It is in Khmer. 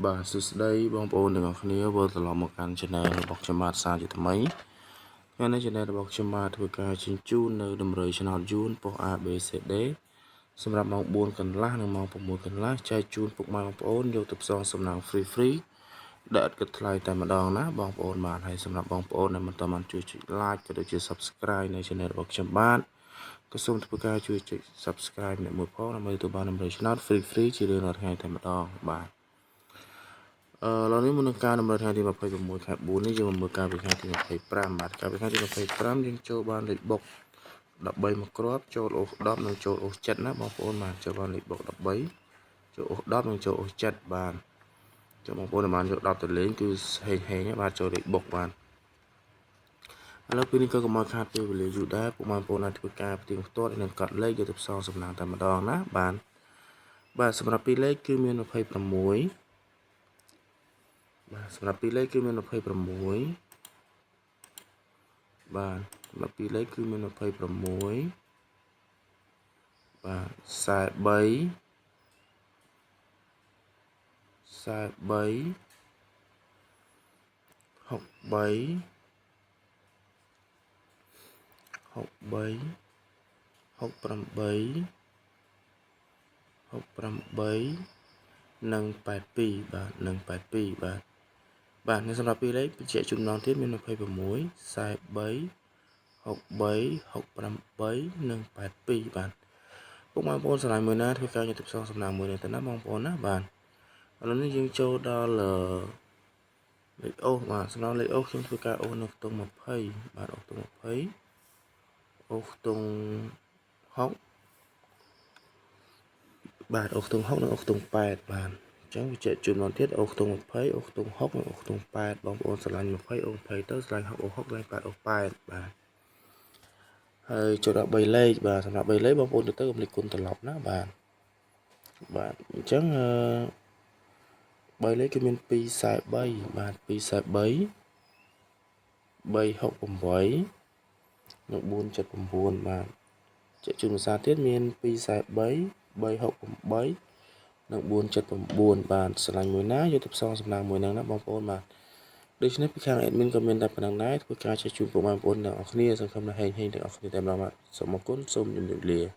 បាទសួស្តីបងប្អូនទាំងអស់គ្នាវិលត្រឡប់មកកាន់ Channel របស់ខ្ញុំបាទសាជាថ្មីថ្ងៃនេះ Channel របស់ខ្ញុំបាទធ្វើការជញ្ជូននៅតម្រុយឆ្នោតយួនប៉ុស្តិ៍ A B C D សម្រាប់ម៉ោង4កន្លះនិងម៉ោង6កន្លះចែកជូនពុកម៉ែបងប្អូនយកទៅផ្សងសំណាង free free ដែលឥតគិតថ្លៃតែម្ដងណាបងប្អូនបាទហើយសម្រាប់បងប្អូនដែលមិនទាន់បានជួយចុច like ក៏ដូចជា Subscribe នៅ Channel របស់ខ្ញុំបាទក៏សូមធ្វើការជួយចុច Subscribe អ្នកមួយផងដើម្បីទទួលបានតម្រុយឆ្នោត free free ជារៀងរាល់ថ្ងៃតែម្ដងបាទអឺឥឡូវនេះមុននឹងការតម្រូវថ្ងៃទី26ខែ4នេះយើងមកមើលការពីថ្ងៃទី25បាទការពីថ្ងៃទី25យើងចូលបានលេខបុក13មួយគ្រាប់ចូលអូស10និងចូលអូស7ណាបងប្អូនបាទចូលបានលេខបុក13ចូលអូស10និងចូលអូស7បាទចូលបងប្អូនបានយក10ទៅលេងគឺហេងហេងបាទចូលលេខបុកបាទឥឡូវពេលនេះក៏កុំឲ្យខាតពេលវេលាយូរដែរពុកម៉ែបងប្អូនអាចធ្វើការផ្ទៀងផ្ទាត់និងកត់លេខយកទៅផ្សងសំណាងតែម្ដងណាបាទបាទសម្រាប់ពីលេខគឺមាន26បាទសម្រាប់ពីលេខគឺមាន26បាទសម្រាប់ពីលេខគឺមាន26បាទ43 43 63 63 68 68និង82បាទនិង82បាទបាទនៅសម្រាប់ពីលេខបញ្ជាក់ជូនម្ដងទៀតមាន26 43 63 68និង82បាទពុកម៉ែបងប្អូនស្រឡាញ់មួយណាធ្វើការយកទៅផ្សងសំណាងមួយនេះទៅណាបងប្អូនណាបាទឥឡូវនេះយើងចូលដល់លេខអូសបាទសម្រាប់លេខអូសខ្ញុំធ្វើការអូសនៅខ្ទង់20បាទអូសខ្ទង់20អូសខ្ទង់6បាទអូសខ្ទង់6និងអូសខ្ទង់8បាទអញ្ចឹងវាចែកជូនមកទៀតអូខ្ទង់20អូខ្ទង់6និងអូខ្ទង់8បងប្អូនស្រឡាញ់20អូ20ទៅស្រឡាញ់6អូ6ស្រឡាញ់8អូ8បាទហើយចូលដល់3លេខបាទសម្រាប់3លេខបងប្អូនទៅទៅកុំភ្លេចគុណត្រឡប់ណាបាទបាទអញ្ចឹងអឺ3លេខគឺមាន243បាទ243 368និង479បាទចែកជូនភាសាទៀតមាន243 368និង479បាទស្រឡាញ់មួយណាយកទៅផ្សងសំណាងមួយហ្នឹងណាបងប្អូនបាទដូច្នេះពីខាង admin ក៏មានតែប៉ុណ្ណឹងដែរធ្វើការចែកជូនពុកម៉ែបងប្អូនទាំងអស់គ្នាសង្ឃឹមថាហេងហេងទាំងអស់គ្នាតែម្ដងបាទសូមអរគុណសូមជម្រាបលា។